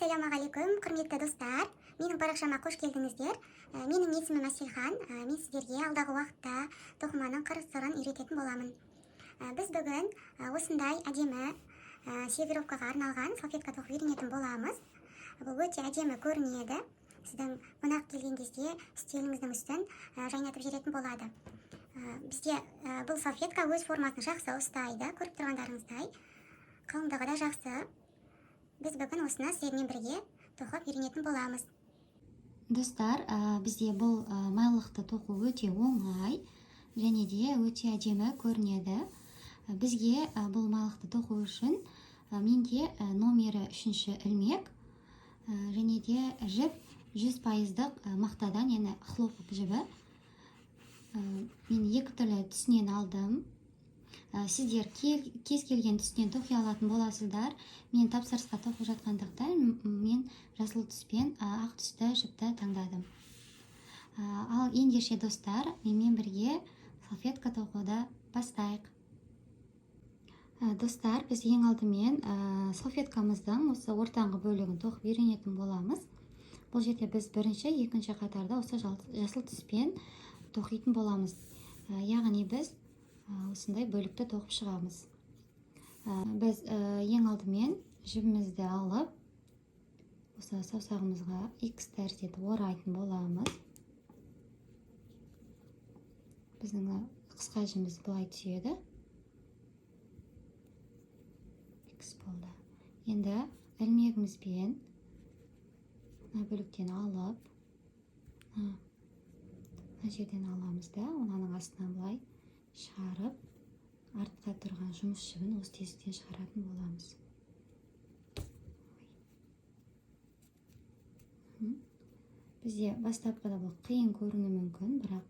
Ассалаумағалейкум, құрметті достар! Менің парақшама қош келдіңіздер. Менің есімім Әселхан. Мен сіздерге алдағы уақытта тоқыманың қыр сырын үйрететін боламын. Біз бүгін осындай әдемі сервировкаға арналған салфетка тоқып үйренетін боламыз. Бұл өте әдемі көрінеді. Сіздің қонақ келген кезде үстеліңіздің үстін жайнатып жіберетін болады. Бізде бұл салфетка өз формасын жақсы ұстайды, көріп тұрғандарыңыздай. Қалыңдығы да жақсы. Біз бүгін осыны сіздермен бірге тоқып үйренетін боламыз. Достар, бізде бұл майлықты тоқу өте оңай және де өте әдемі көрінеді. Бізге бұл майлықты тоқу үшін менде номері 3-ші ілмек, және де жіп 100%-дық мақтадан, яғни хлопок жібі. Мен екі түрлі түсінен алдым. Сіздер кез келген түстен тоқи алатын боласыздар. Мен тапсырысқа тоқып жатқандықтан мен жасыл түспен ақ түсті жіпті таңдадым. Ал ендеше, достар, менімен бірге салфетка тоқуды бастайық. Достар, біз ең алдымен салфеткамыздың осы ортаңғы бөлігін тоқып үйренетін боламыз. Бұл жерде біз бірінші, екінші қатарда осы жасыл түспен тоқитын боламыз. Яғни біз осындай бөлікті тоқып шығамыз. Біз ең алдымен жібімізді алып, осы саусағымызға X тәрізді етіп орайтын боламыз. Біздің қысқа жібіміз былай түседі. X болды. Енді ілмегімізбен мына бөліктен алып, мына жерден аламыз да, мынаның астынан былай шығарып, артқа тұрған жұмыс жібін осы тесіктен шығаратын боламыз. Бізде бастапқыда бұл қиын көрінуі мүмкін, бірақ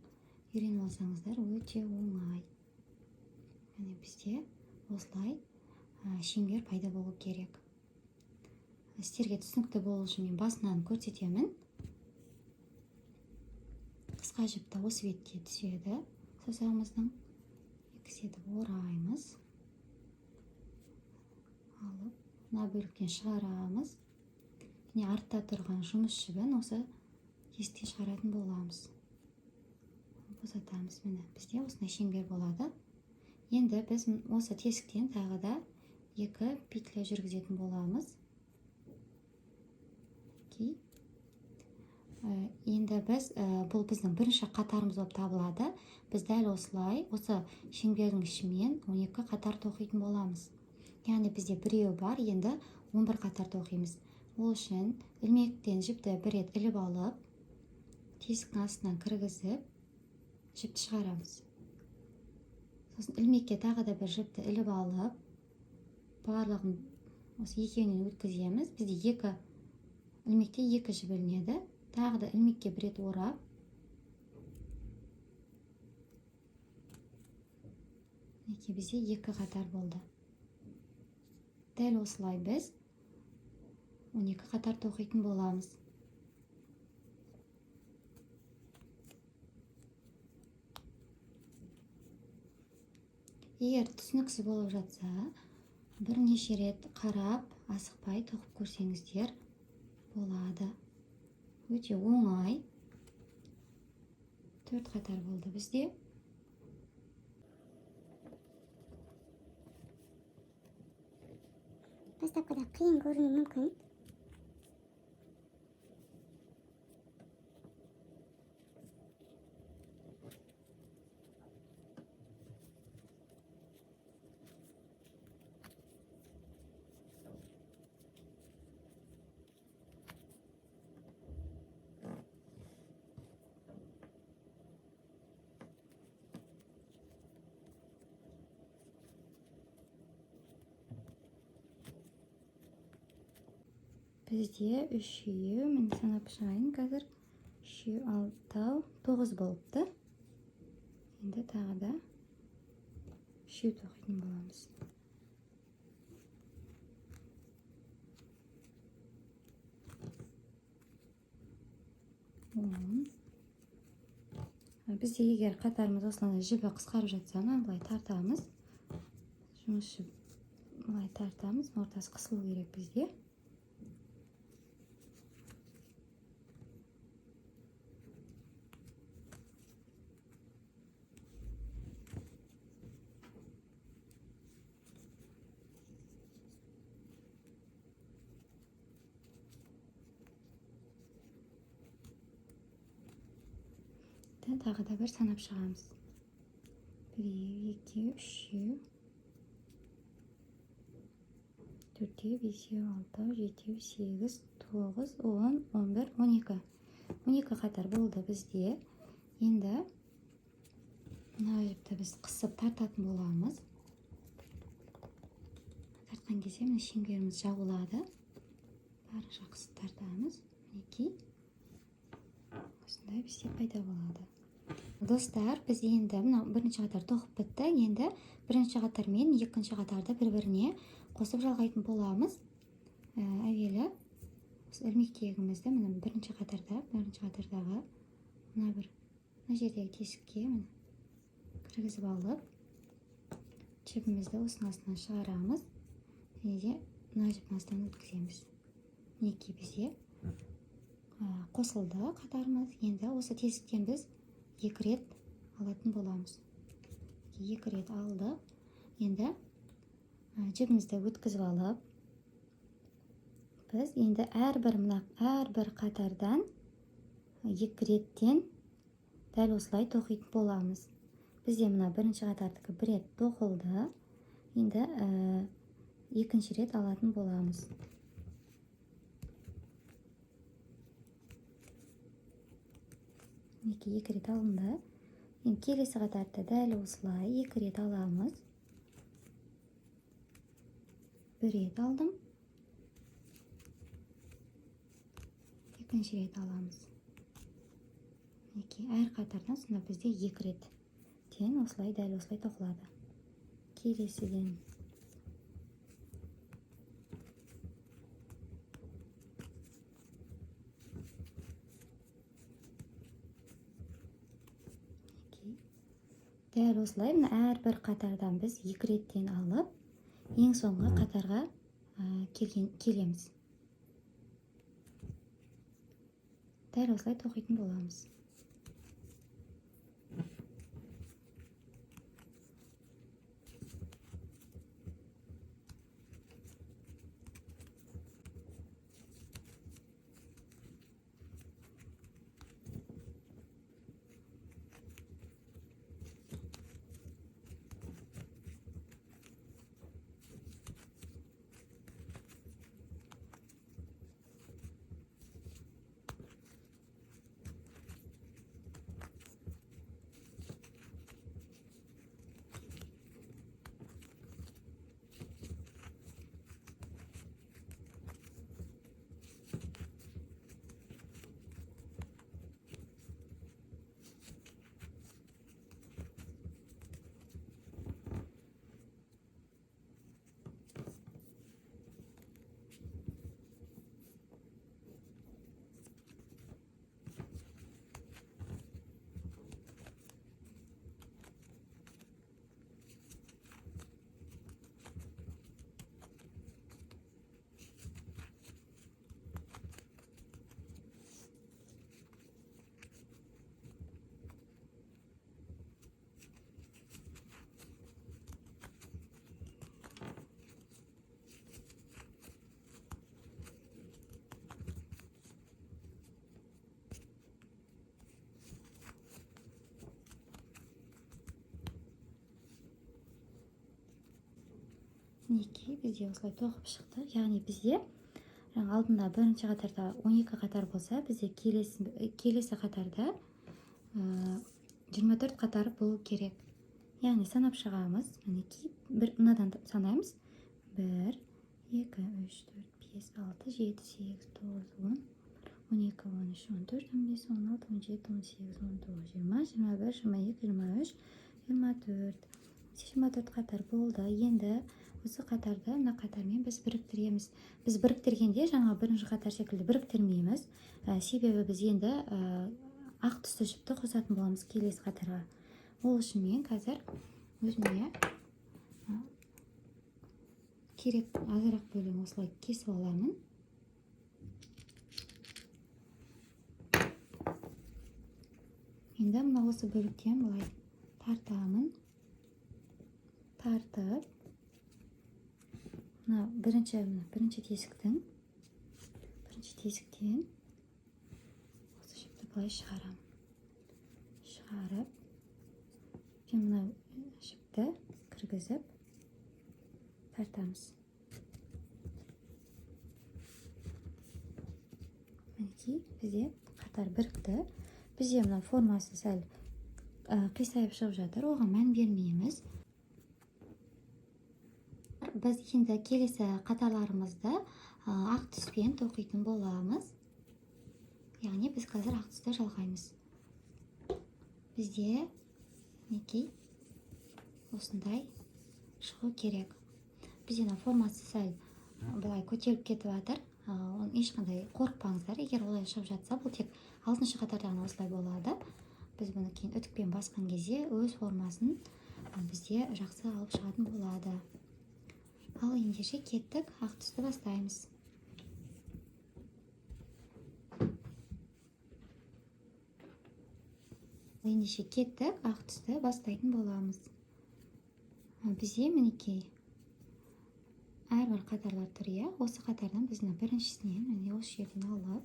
үйреніп алсаңыздар өте оңай. Яғни бізде осылай шеңбер пайда болу керек. Сіздерге түсінікті болу үшін мен басынан көрсетемін. Қысқа жіпті осы бетке түседі саусағымыздың. Екі етіп ораймыз, алып мына бөліктен шығарамыз және артта тұрған жұмыс жібін осы тесіктен шығаратын боламыз. Босатамыз. Міне, бізде осындай шеңбер болады. Енді біз осы тесіктен тағы да екі петля жүргізетін боламыз. Окей. Енді біз, бұл біздің бірінші қатарымыз болып табылады. Біз дәл осылай осы шеңбердің ішімен 12 қатар тоқитын боламыз. Яғни бізде біреу бар, енді 11 қатар тоқимыз. Ол үшін ілмектен жіпті бір рет іліп алып, тесіктің астынан кіргізіп, жіпті шығарамыз. Сосын ілмекке тағы да бір жіпті іліп алып, барлығын осы екеуінен өткіземіз. Бізде екі ілмекте екі жіп ілінеді. Тағы да ілмекке бір рет орап, мінекей бізде екі қатар болды. Дәл осылай біз 12 қатар тоқитын боламыз. Егер түсініксіз болып жатса, бірнеше рет қарап, асықпай тоқып көрсеңіздер болады. Өте оңай. 4 қатар болды бізде. Бастапқыда қиын көрінуі мүмкін. Бізде үшеу, мен санап шығайын қазір. Үшеу, алтау, тоғыз болыпты. Енді тағы да үшеу тоқитын боламыз. 10. Бізде егер қатарымыз осылай жібі қысқарып жатса, мына былай тартамыз. Жұмыс жіп былай тартамыз, ортасы қысылу керек бізде. Жіпті тағы да бір санап шығамыз. 1, 2, 3, 4, 5, 6, 7, 8, 9, 10, 11, 12. 12 қатар болды бізде. Енді мына жіпті біз қысып тартатын боламыз. Тартқан кезде мына шеңберіміз жабылады. Барынша қысып тартамыз. Мінекей. Осындай бізде пайда болады. Достар, біз енді мына бірінші қатар тоқып бітті. Енді бірінші қатар мен екінші қатарды бір-біріне қосып жалғайтын боламыз. Әуелі осы ілмектегімізді мына бірінші қатарда, бірінші қатардағы мына бір мына жердегі тесікке міне кіргізіп алып, жібімізді осының астынан шығарамыз және де мына жіптің астынан өткіземіз. Мінекей бізде қосылды қатарымыз. Енді осы тесіктен біз 2 рет алатын боламыз. 2 рет алдық. Енді жібімізді өткізіп алып, біз енді әрбір қатардан 2 реттен дәл осылай тоқитын боламыз. Бізде мына бірінші қатардікі бір рет тоқылды. Енді екінші рет алатын боламыз. Мінекей 2 рет алынды. Енді келесі қатарды дәл осылай 2 рет аламыз. 1 рет алдым. Екінші рет аламыз. Мінекей әр қатардан сонда бізде 2 реттен осылай дәл осылай тоқылады. Келесіден дәл осылай мына әрбір қатардан біз 2 реттен алып, ең соңғы қатарға келеміз. Дәл осылай тоқитын боламыз. Мінекей бізде осылай тоқып шықты. Яғни бізде жаңа алдында бірінші қатарда 12 қатар болса, бізде келесі қатарда 24 қатар болу керек. Яғни санап шығамыз. Мінекей бір мынадан санаймыз. 1, 2, 3, 4, 5, 6, 7, 8, 9, 10, 12, 13, 14, 15, 16, 17, 18, 19, 20, 21, 22, 23, 24. 24 қатар болды. Енді осы қатарды мына қатармен біз біріктіреміз. Біз біріктіргенде жаңа бірінші қатар секілді біріктірмейміз. Себебі біз енді ақ түсті жіпті қосатын боламыз келесі қатарға. Ол үшін мен қазір өзіме керек азырақ бөлігін осылай кесіп аламын. Енді мына осы бөліктен былай тартамын. Тартып мына бірінші тесіктен осы жіпті былай шығарамын. Шығарып, мына жіпті кіргізіп тартамыз. Мінекей, бізде қатар бірікті. Бізде мына формасы сәл қисайып шығып жатыр, оған мән бермейміз. Біз енді келесі қатарларымызды ақ түспен тоқитын боламыз. Яғни біз қазір ақ түсті жалғаймыз. Бізде мінекей осындай шығу керек. Бізде мына формасы сәл былай көтеріліп кетіп жатыр. Оны ешқандай қорықпаңыздар. Егер олай шығып жатса, бұл тек 6-шы қатарда ғана осылай болады. Біз бұны кейін үтікпен басқан кезде өз формасын бізде жақсы алып шығатын болады. Ал ендеше кеттік, ақ түсті бастаймыз. Ендеше кеттік, ақ түсті бастайтын боламыз. Бізде мінекей әрбір қатарлар тұр, иә. Осы қатардан біз мына біріншісінен, міне осы жерден алып,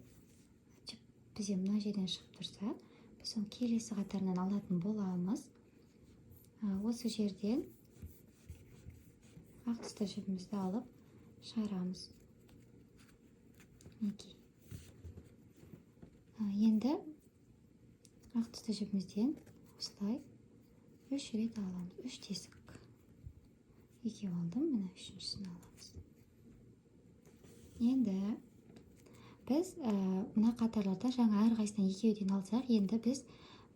жіп бізде мына жерден шығып тұрса, біз соны келесі қатарынан алатын боламыз. Осы жерден ақ түсті жібімізді алып шығарамыз. Мінекей. Енді ақ түсті жібімізден осылай 3 рет аламыз. 3 тесік. Екеу алдым, міне үшіншісін аламыз. Енді біз мына қатарларда жаңа әрқайсысынан екеуден алсақ, енді біз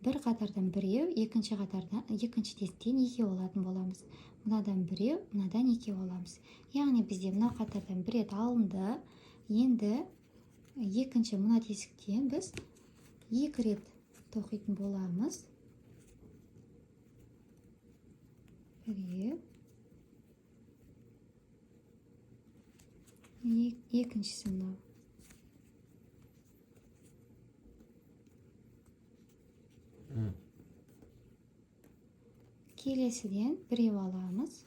бір қатардан біреу, екінші қатардан, екінші тесіктен екеу алатын боламыз. Мынадан біреу, мынадан екеу аламыз. Яғни бізде мына қатардан бір рет алынды. Енді екінші мына тесіктен біз 2 рет тоқитын боламыз. Біреу, екіншісі мынау. Келесіден біреу аламыз.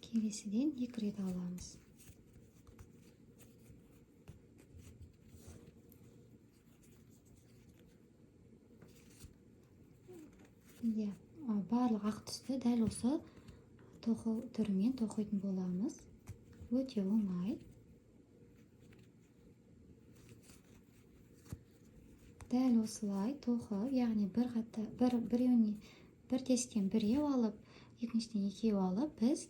Келесіден 2 рет аламыз. Иә, барлық ақ түсті дәл осы тоқу түрімен тоқитын боламыз. Өте оңай. Дәл осылай тоқып, яғни бір қата, бір, біреуіне, бір тесіктен біреу алып, екіншіден екеу алып, біз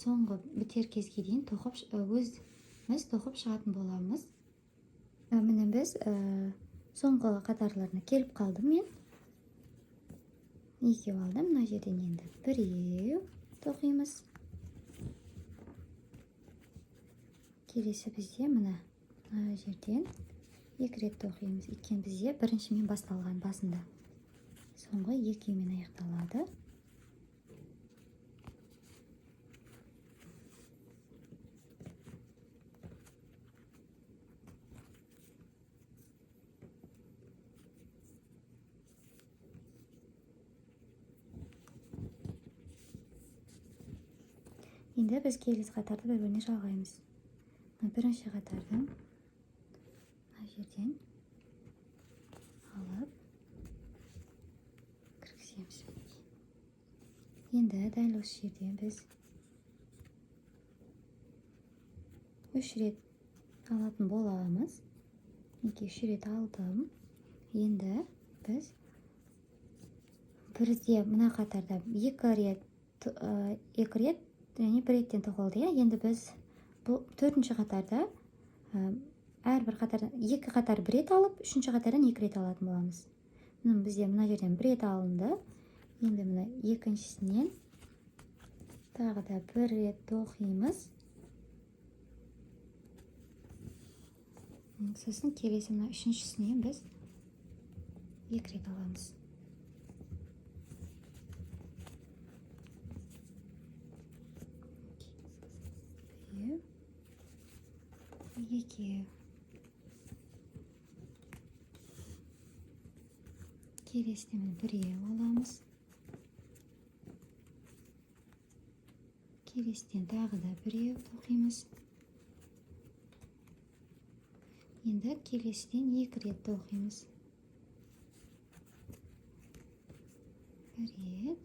соңғы бітер кезге дейін тоқып, өзіміз тоқып шығатын боламыз. Міне біз соңғы қатарларына келіп қалдым мен. Екеу алдым, мына жерден енді біреу тоқимыз. Келесі бізде мына жерден 2 рет тоқимыз. Өйткені бізде біріншімен басталған басында. Соңғы екеуімен аяқталады. Енді біз келесі қатарды бір-біріне жалғаймыз. Мына бірінші қатардың мына жерден алып кіргіземіз. Енді дәл осы жерден біз 3 рет алатын боламыз. Мінекей 3 рет алдым. Енді біз бірде мына қатарда 2 рет, 2 рет және бір реттен тоқылды, иә. Енді біз бұл төртінші қатарда, әрбір қатардан 2 қатар бір рет алып, үшінші қатардан 2 рет алатын боламыз. Міне бізде мына жерден бір рет алынды. Енді мына екіншісінен тағы да бір рет тоқимыз. Сосын келесі мына үшіншісінен біз 2 рет аламыз. Екеу. Келесіден міне біреу аламыз. Келесіден тағы да біреу тоқимыз. Енді келесіден 2 рет тоқимыз. 1 рет.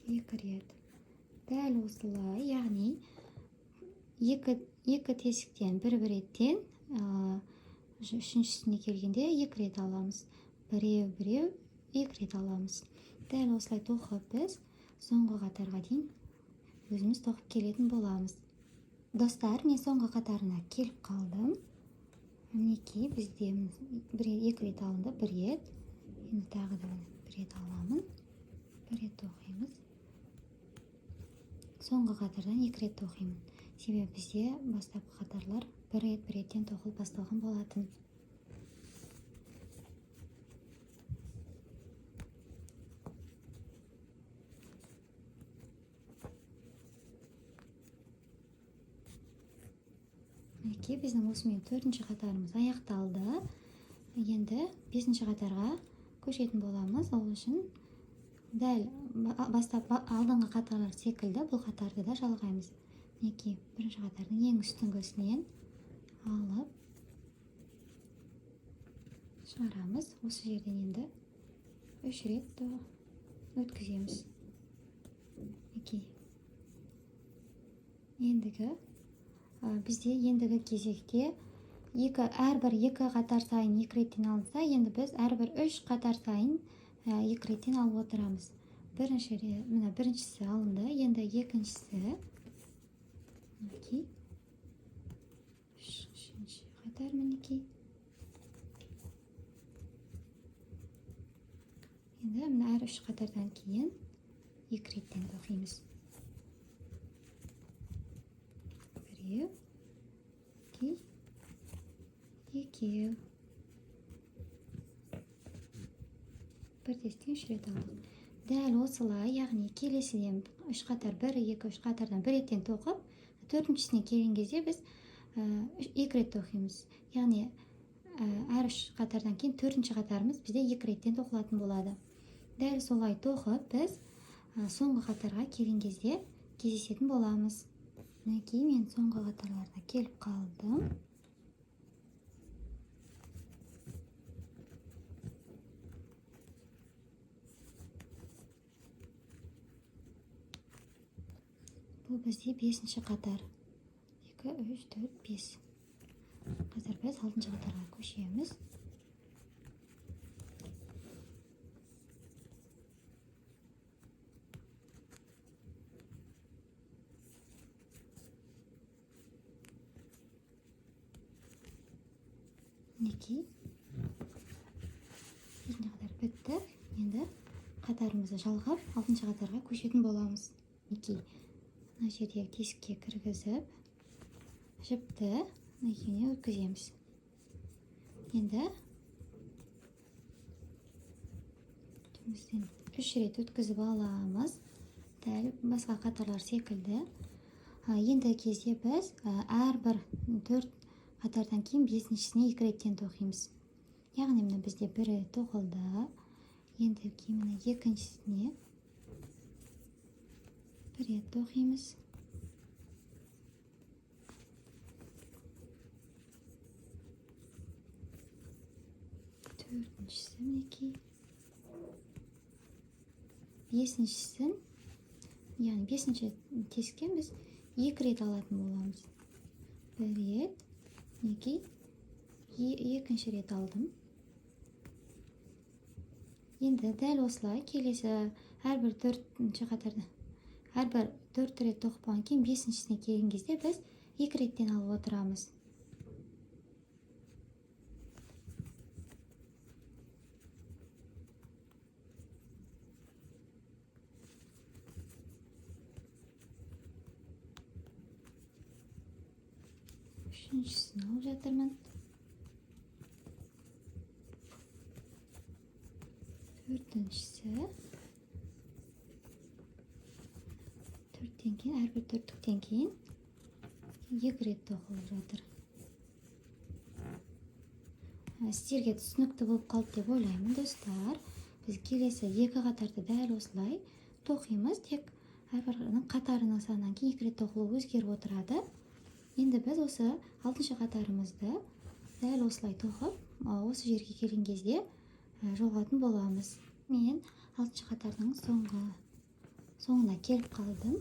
2 рет. Дәл осылай, яғни екі тесіктен бір реттен, үшіншісіне келгенде 2 рет аламыз. Біреу, біреу, 2 рет аламыз. Дәл осылай тоқып біз соңғы қатарға дейін өзіміз тоқып келетін боламыз. Достар, мен соңғы қатарына келіп қалдым. Мінекей, бізде 2 рет алынды, 1 рет. Енді тағы да 1 рет аламын. 1 рет тоқимыз. Соңғы қатардан 2 рет тоқимын. Себебі бізде бастапқы қатарлар 1 рет, 1 реттен тоқылып басталған болатын. Мінекей, біздің осымен 4-ші қатарымыз аяқталды. Енді 5-ші қатарға көшетін боламыз. Ол үшін дәл бастап алдыңғы қатарлар секілді бұл қатарды да жалғаймыз. Мінекей, бірінші қатардың ең үстіңгісінен алып шығарамыз. Осы жерден енді 3 рет өткіземіз. Мінекей. Бізде ендігі кезекте әрбір 2 қатар сайын 2 реттен алынса, енді біз әрбір 3 қатар сайын 2 реттен алып отырамыз. Бірінші мына біріншісі алынды, енді екіншісі. Мінекей. Үшінші қатар мінекей. Енді мына әр 3 қатардан кейін 2 реттен тоқимыз. Біреу, екеу. Бір тесіктен 3 рет алдық. Дәл осылай, яғни келесіден 3 қатар, 1, 2, 3 қатардан 1 реттен тоқып, төртіншісіне келген кезде біз 2 рет тоқимыз. Яғни әр 3 қатардан кейін төртінші қатарымыз бізде 2 реттен тоқылатын болады. Дәл солай тоқып біз соңғы қатарға келген кезде кездесетін боламыз. Мінекей, мен соңғы қатарларына келіп қалдым. Бұл бізде 5-ші қатар. 2, 3, 4, 5. Қазір біз 6-шы қатарға көшеміз. Мінекей, 5-ші қатар бітті. Енді қатарымызды жалғап 6-шы қатарға көшетін боламыз. Мінекей, мына жердегі тесікке кіргізіп, жіпті мына екеуіне өткіземіз. Енді жіпімізден 3 рет өткізіп аламыз. Дәл басқа қатарлар секілді. Енді кезде біз әрбір 4 қатардан кейін 5-шісіне 2 реттен тоқимыз. Яғни мына бізде бір рет тоқылды. Енді кейін мына екіншісіне бір рет тоқимыз. Төртіншісі мінекей. Бесіншісін, яғни бесінші тесіктен біз 2 рет алатын боламыз. 1 рет, мінекей, екінші рет алдым. Енді дәл осылай келесі әрбір төртінші қатарда, әрбір 4 рет тоқып болғаннан кейін бесіншісіне келген кезде біз 2 реттен алып отырамыз. Үшіншісін алып жатырмын. Төртіншісі. Төрттен кейін, әрбір төрттіктен кейін 2 рет тоқылып жатыр. Сіздерге түсінікті болып қалды деп ойлаймын, достар. Біз келесі 2 қатарды дәл осылай тоқимыз. Тек Әрбірінің қатарының санынан кейін 2 рет тоқылуы өзгеріп отырады. Енді біз осы 6-шы қатарымызды дәл осылай тоқып, осы жерге келген кезде жолығатын боламыз. Мен 6-шы қатардың соңына келіп қалдым.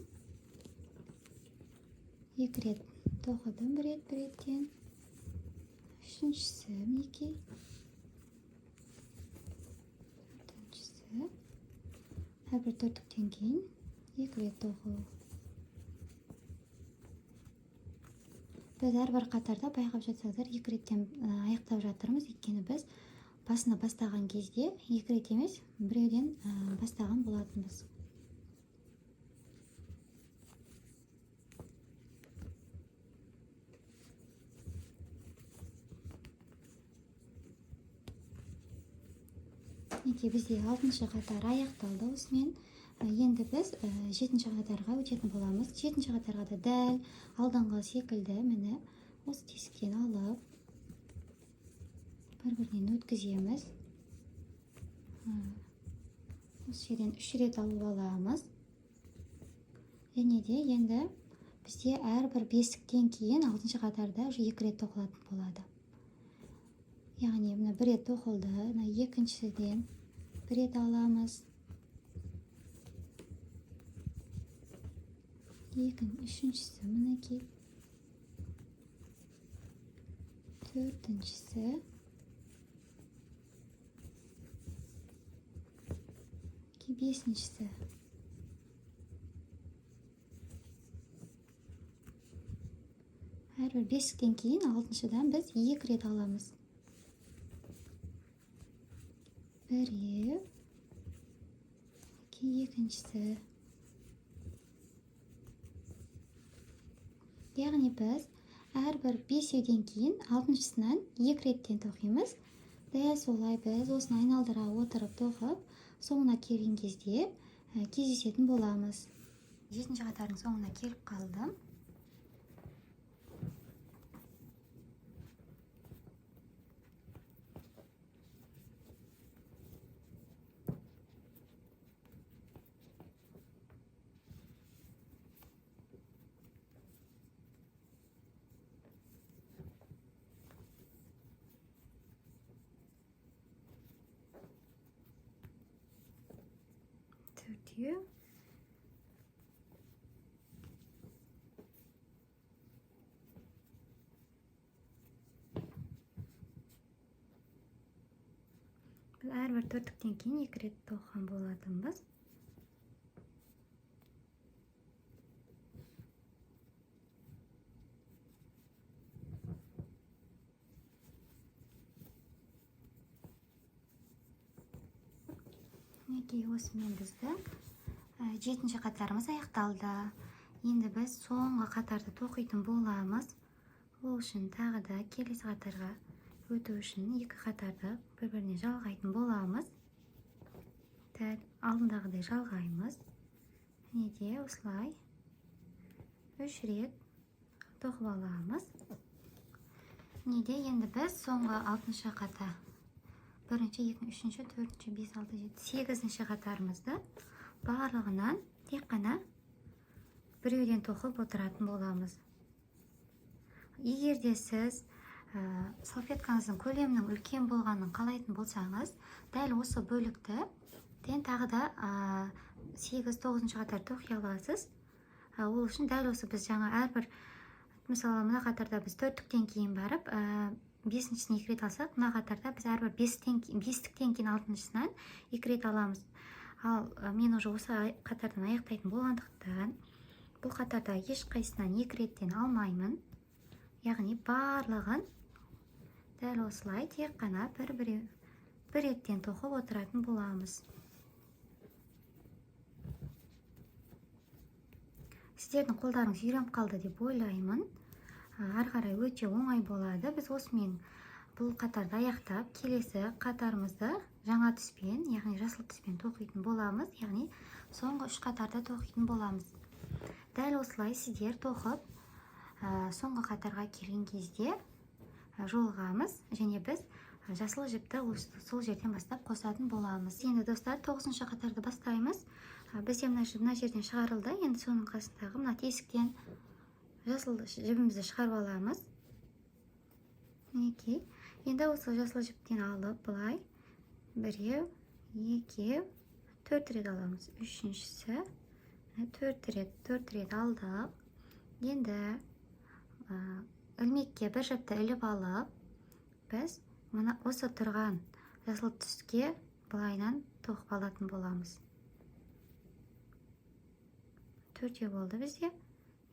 2 рет тоқыдым, бір рет, бір реттен. Үшіншісі мінекей. Төртіншісі. Әрбір төрттіктен кейін 2 рет тоқу. Біз әрбір қатарда байқап жатсаңыздар 2 реттен аяқтап жатырмыз, өйткені біз басына бастаған кезде 2 рет емес, біреуден бастаған болатынбыз. Мінекей бізде 6-шы қатар аяқталды осымен. Енді біз 7-ші қатарға өтетін боламыз. 7-ші қатарға да дәл алдыңғы секілді міне осы тесіктен алып бір-бірінен өткіземіз. Осы жерден 3 рет алып аламыз. Және де енді бізде әрбір бестіктен кейін 6-шы қатарда уже 2 рет тоқылатын болады. Яғни мына бір рет тоқылды, мына екіншіден бір рет аламыз. Үшіншісі мінекей. Төртіншісі. Бесіншісі. Әрбір бестіктен кейін 6-шыдан біз 2 рет аламыз. Біреу, екіншісі. Яғни біз әрбір бесеуден кейін 6-шысынан 2 реттен тоқимыз. Дәл солай біз осыны айналдыра отырып тоқып, соңына келген кезде кездесетін боламыз. 7-ші қатардың соңына келіп қалдым. Төртеу. Біз әрбір төрттіктен кейін 2 рет тоқыған болатынбыз. Мінекей осымен біздің 7-ші қатарымыз аяқталды. Енді біз соңғы қатарды тоқитын боламыз. Ол үшін тағы да келесі қатарға өту үшін 2 қатарды бір-біріне жалғайтын боламыз. Дәл алдындағыдай жалғаймыз. Және де осылай 3 рет тоқып аламыз. Және де енді біз соңғы 6-шы қатар, бірінші, екінші, үшінші, төртінші, бес, алты, жеті, сегізінші қатарымызды барлығынан тек қана біреуден тоқып отыратын боламыз. Егер де сіз салфеткаңыздың көлемінің үлкен болғанын қалайтын болсаңыз, дәл осы бөлікті тағы да 8-9 қатар тоқи аласыз. Ол үшін дәл осы біз жаңа әрбір, мысалы, мына қатарда біз төрттіктен кейін барып, бесіншісін 2 рет алсақ, мына қатарда біз әрбір бестіктен кейін алтыншысынан 2 рет аламыз. Ал мен уже осы қатардан аяқтайтын болғандықтан, бұл қатарда ешқайсысынан 2 реттен алмаймын. Яғни барлығын дәл осылай тек қана бір реттен тоқып отыратын боламыз. Сіздердің қолдарыңыз үйреніп қалды деп ойлаймын. Ары қарай өте оңай болады. Біз осымен бұл қатарды аяқтап, келесі қатарымызды жаңа түспен, яғни жасыл түспен тоқитын боламыз. Яғни соңғы 3 қатарда тоқитын боламыз. Дәл осылай сіздер тоқып, соңғы қатарға келген кезде жолығамыз. Және біз Жасыл жіпті сол жерден бастап қосатын боламыз. Енді, достар, тоғызыншы қатарды бастаймыз. Бізде мына жерден шығарылды. Енді соның қасындағы мына тесіктен жасыл жібімізді шығарып аламыз. Мінекей, енді осы жасыл жіптен алып, былай біреу, екеу, төрт рет аламыз. Үшіншісі, міне, төрт рет, төрт рет алдық. Енді ілмекке бір жіпті іліп алып, біз мына осы тұрған жасыл түске былайынан тоқып алатын боламыз. Төртеу болды бізде.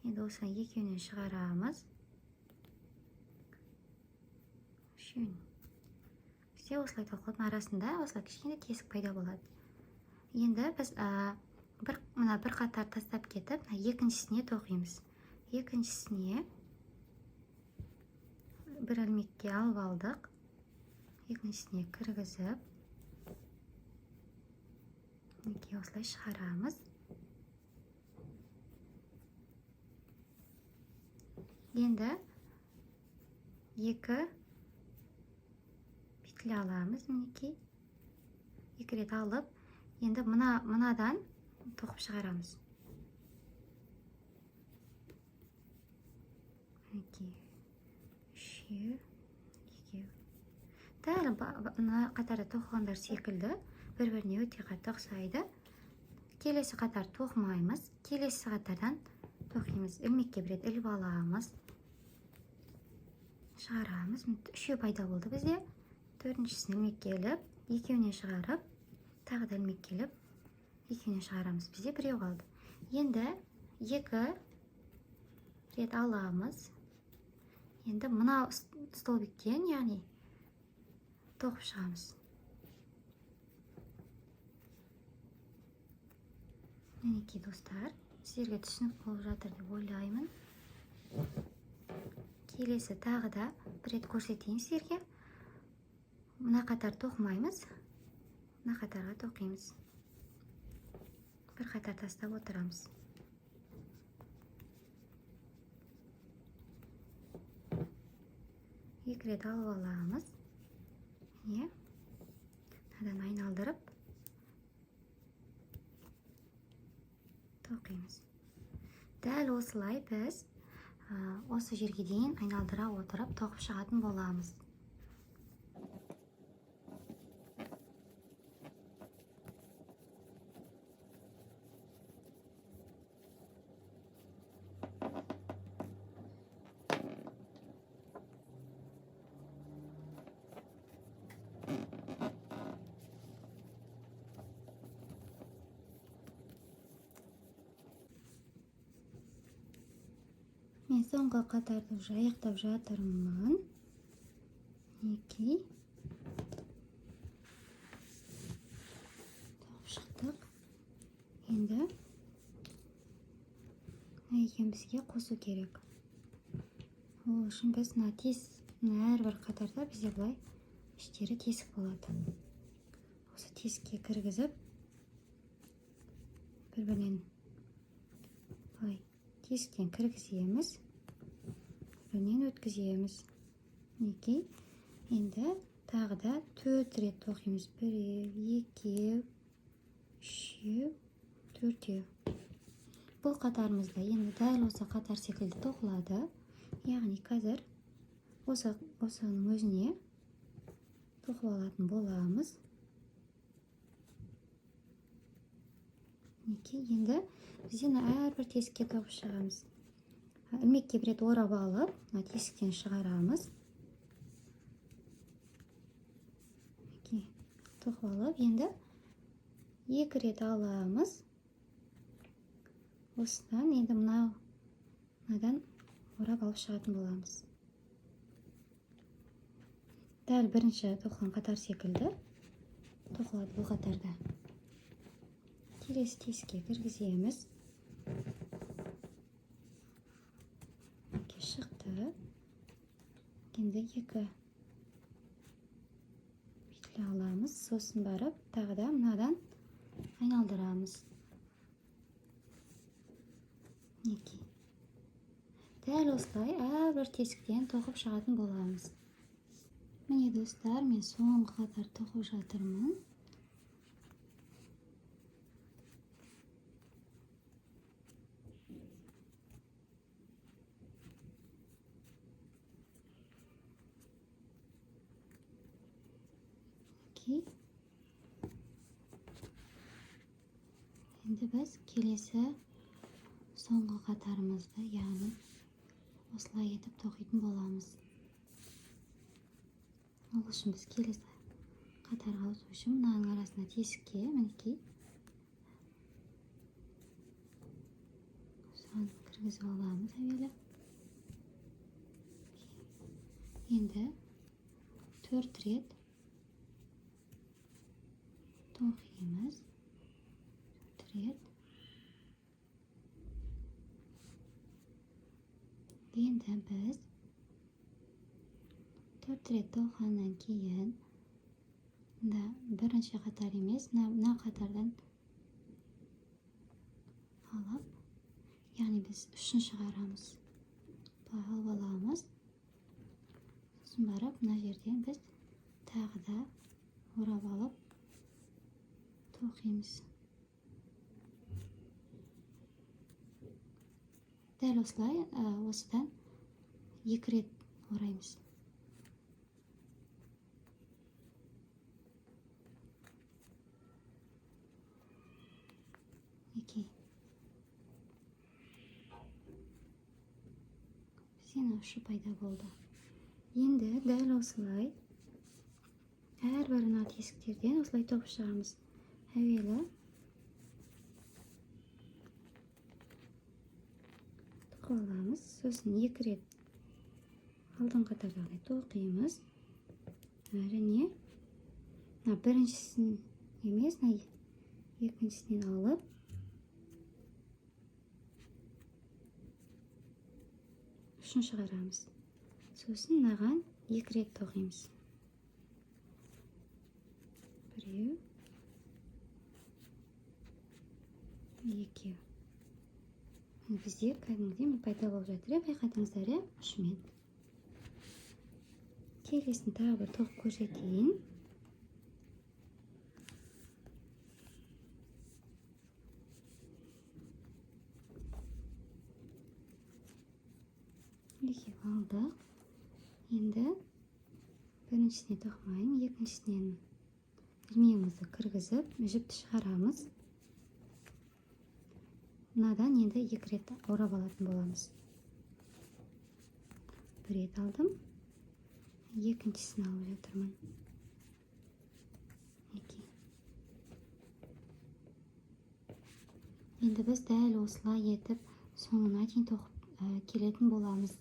Енді осыны екеуінен шығарамыз. Үшеуін. Бізде осылай тоқылып, арасында осылай кішкене тесік пайда болады. Енді біз мына бір қатар тастап кетіп, мына екіншісіне тоқимыз. Екіншісіне бір ілмекке алып алдық. Екіншісіне кіргізіп, мінекей, осылай шығарамыз. Енді екі петля аламыз, мінекей, екі рет алып, енді мынадан тоқып шығарамыз. Мінекей, үшеу, екеу. Дәл мына қатарда тоқығандар секілді бір біріне өте қатты ұқсайды. Келесі қатар тоқымаймыз, келесі қатардан тоқимыз. Ілмекке бір рет іліп аламыз, шығарамыз. Міне, үшеу пайда болды бізде. Төртіншісін ілмекке іліп, екеуіне шығарып, тағы да ілмекке іліп, екеуіне шығарамыз. Бізде біреу қалды. Енді екі рет аламыз. Енді мына столбиктен, яғни тоқып шығамыз. Мінекей, достар, сіздерге түсінік болып жатыр деп ойлаймын. Келесі тағы да бір рет көрсетейін сіздерге. Мына қатар тоқымаймыз, мына қатарға тоқимыз. Бір қатар тастап отырамыз. Екі рет алып аламыз. Міне, мынадан айналдырып тоқимыз. Дәл осылай біз осы жерге дейін айналдыра отырып тоқып шығатын боламыз. Мен соңғы қатарды уже аяқтап жатырмын. Мінекей. Тоқып шықтық. Енді мына екеуін бізге қосу керек. Ол үшін біз мына әрбір қатарда бізде былай іштері тесік болады. Осы тесікке кіргізіп, бір-бірінен былай тесіктен кіргіземіз, бірінен өткіземіз. Мінекей, енді тағы да төрт рет тоқимыз. Біреу, екеу, үшеу, төртеу. Бұл қатарымызда енді дәл осы қатар секілді тоқылады. Яғни қазір осының өзіне тоқып алатын боламыз. Мінекей, енді біз енді әрбір тесікке тоқып шығамыз. Ілмекке бір рет орап алып, мына тесіктен шығарамыз. Мінекей, тоқып алып, енді екі рет аламыз. Осыдан енді мынадан орап алып шығатын боламыз. Дәл бірінші тоқыған қатар секілді тоқылады бұл қатарда. Келесі тесікке кіргіземіз. Мінекей, шықты. Енді екі петля аламыз, сосын барып тағы да мынадан айналдырамыз. Мінекей. Дәл осылай әрбір тесіктен тоқып шығатын боламыз. Міне, достар, мен соңғы қатар тоқып жатырмын. Окей. Енді біз келесі соңғы қатарымызды, яғни осылай етіп тоқитын боламыз. Ол үшін біз келесі қатарға өту үшін мынаның арасына тесікке, мінекей, осыған кіргізіп аламыз әуелі. Енді 4 рет тоқимыз. 4 рет. Енді біз 4 рет тоқығаннан кейін мында бірінші қатар емес, мына қатардан алып, яғни біз ұшын шығарамыз. Былай алып аламыз. Сосын барып мына жерден біз тағы да орап алып тоқимыз. Дәл осылай, осыдан 2 рет ораймыз. Мінекей. Бізде ұшы пайда болды. Енді дәл осылай әрбір мына тесіктерден осылай тоқып шығамыз. Әуелі тоқып аламыз, сосын 2 рет алдыңғы қатардағыдай тоқимыз. Және мына біріншісін емес, мына екіншісінен алып ұшын шығарамыз. Сосын мынаған 2 рет тоқимыз. Біреу, екеу. Міне бізде кәдімгідей міне пайда болып жатыр, иә, байқадыңыздар, иә, ұшымен. Келесін тағы бір тоқып көрсетейін. Екеу алдық. Енді біріншісіне тоқымайын, екіншісінен ілмегімізді кіргізіп, жіпті шығарамыз. Мынадан енді 2 рет орап алатын боламыз. 1 рет алдым, екіншісін алып жатырмын. Мінекей. Енді біз дәл осылай етіп соңына дейін тоқып келетін боламыз.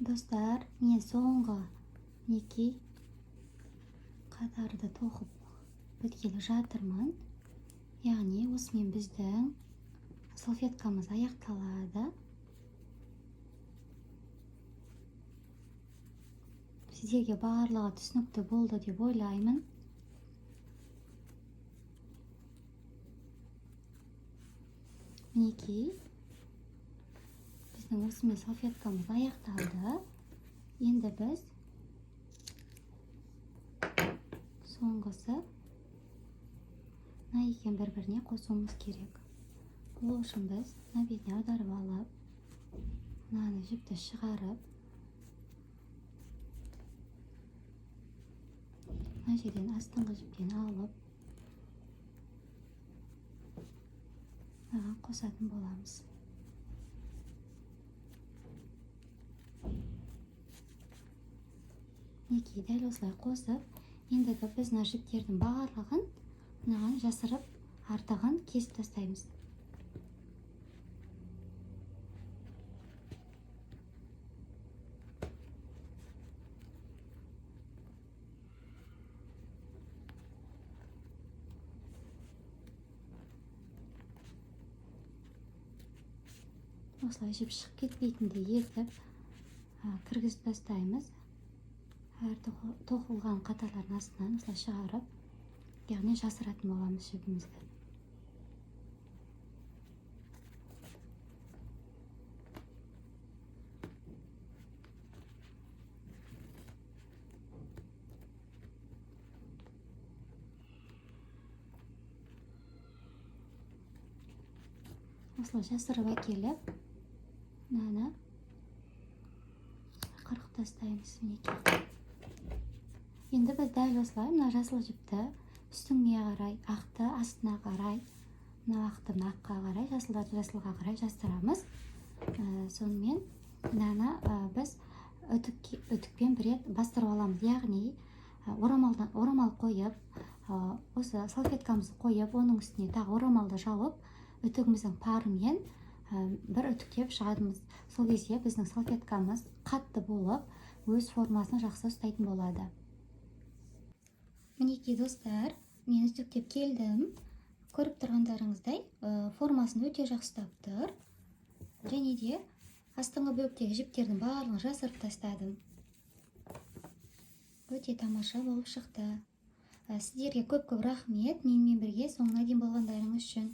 Достар, мен соңғы мінекей қатарды тоқып біткелі жатырмын. Яғни осымен біздің салфеткамыз аяқталады. Сіздерге барлығы түсінікті болды деп ойлаймын. Мінекей біздің осымен салфеткамыз аяқталды. Енді біз соңғысы мына екеуін бір-біріне қосуымыз керек. Ол үшін біз мына бетіне аударып алып, мынаны жіпті шығарып, мына жерден астыңғы жіптен алып, мынаған қосатын боламыз. Мінекей дәл осылай қосып, ендігі біз мына жіптердің барлығын мынаған жасырып, артығын кесіп тастаймыз. Осылай жіп шығып кетпейтіндей етіп, кіргізіп тастаймыз. Әр тоқылған қатарлардың астынан осылай шығарып, яғни жасыратын боламыз жібімізді. Осылай жасырып әкеліп, мынаны қырқып тастаймыз. Мінекей, енді біз дәл осылай мына жасыл жіпті үстіңге қарай, ақты астына қарай, мына ақты мына аққа қарай, жасылдарды жасылға қарай жастырамыз. Сонымен мынаны біз үтікпен бір рет бастырып аламыз, яғни орамал қойып, осы салфеткамызды қойып, оның үстіне тағы орамалды жауып, үтігіміздің парымен бір үтіктеп шығамыз. Сол кезде біздің салфеткамыз қатты болып, өз формасын жақсы ұстайтын болады. Мінекей, достар, мен үтіктеп келдім. Көріп тұрғандарыңыздай, формасын өте жақсы ұстап тұр және де астыңғы бөліктегі жіптердің барлығын жасырып тастадым. Өте тамаша болып шықты. Сіздерге көп көп рахмет менімен бірге соңына дейін болғандарыңыз үшін.